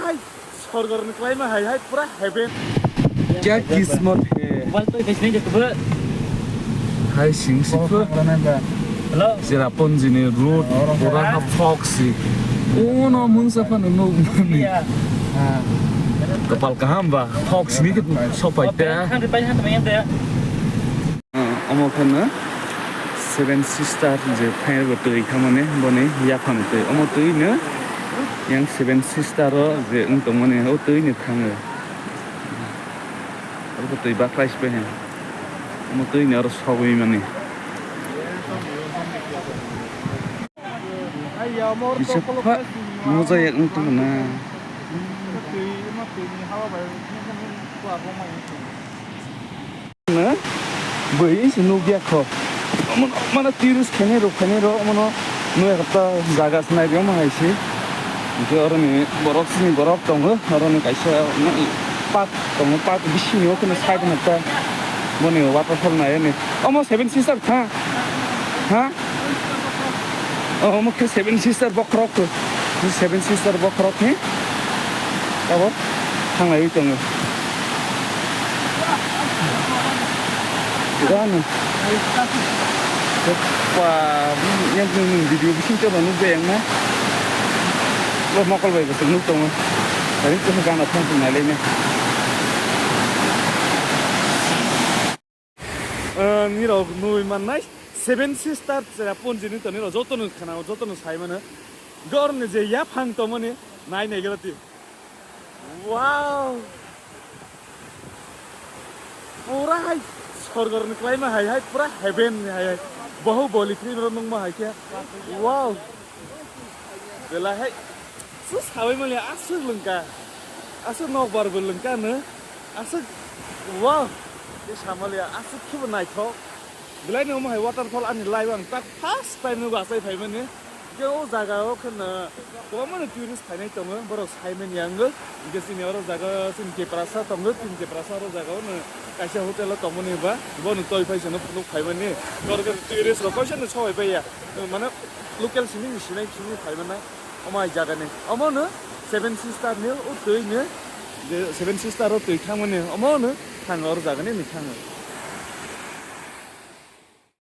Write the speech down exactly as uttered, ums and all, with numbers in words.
Hai, sorgor ni klaima hai, hai, pura heaven. Kya kismat hai. Mobile to kasi nahi jatuh. Hai, sing sing. Cherrapunji ni road, pura ha fog si. Uno mungsa phano nuk mani. Iya. Kapal kaham ba, fog sini ke sopai ta. Ah, omo khe no Seven Sister je phairok twi khamani boni yaphang twi. Omo twi no yang Seven Sister o je wng tongmani o twi no thango. Abo twi baklai se pai. Omo twi no aro sogwi mani. Kisa pha moja yak wng tong na. Na, bui se nuk ya kho. Omo, mano tourist khainai rok, khainai rok, omo no nui hakta jaga se nai rw ma hai se. Hingke oro ni borok sini borok tongo, oro ni kaisa park tongo, park bising o khe side hakta boni waterfall nai ani. Omo Seven Sister tha? Ha? Oh, omo khe Seven Sister bokhorok. Seven Sister bokhorok ni abo thanglaiwi tongo. Gano. Pa, yang nung video bising coba nukbe yang na. Lo mokol bai bosong nuk tongo. Tadi tuh gana thang thang nalai na. Eh, nirok nui mannai Seven Sister Cherrapunji ni to nirok joto no khana, joto no sai mano. Gor ni je yaphang to mani nai nai gelo ti. Wow! Pura hai sorgor ni klaima hai hai pura heaven ni hai hai. Bahubali film ro nungma hai khe. Wow! Belai hai, aswk sawi manya, aswk lwngka, aswk nokbar bo lwngka no, aswk, wow, tei samaliya, aswk khe bo naithok. Belai no omo hai waterfall ani life ang tak first time no achai phai mani. Hingke o jaga o khe no kwbangma no tourist phainai tongo, borok sai manya wngwi. Hingke chini oro jaga o chini Tiprasa tongo, chini Tiprasa oro jaga o no kaisa hotel o tongmani ba, bo no toi phai se no phunuk phai mani. Oro khe tourist rok kaisa no sawai pai ya, mane local simi ni sinai simi phai mani. Omo hai jaga ni. Omo no Seven Sister ni o twi ni, je Seven Sister o twi thangmani. Omo no thang oro jaga ni ni thang.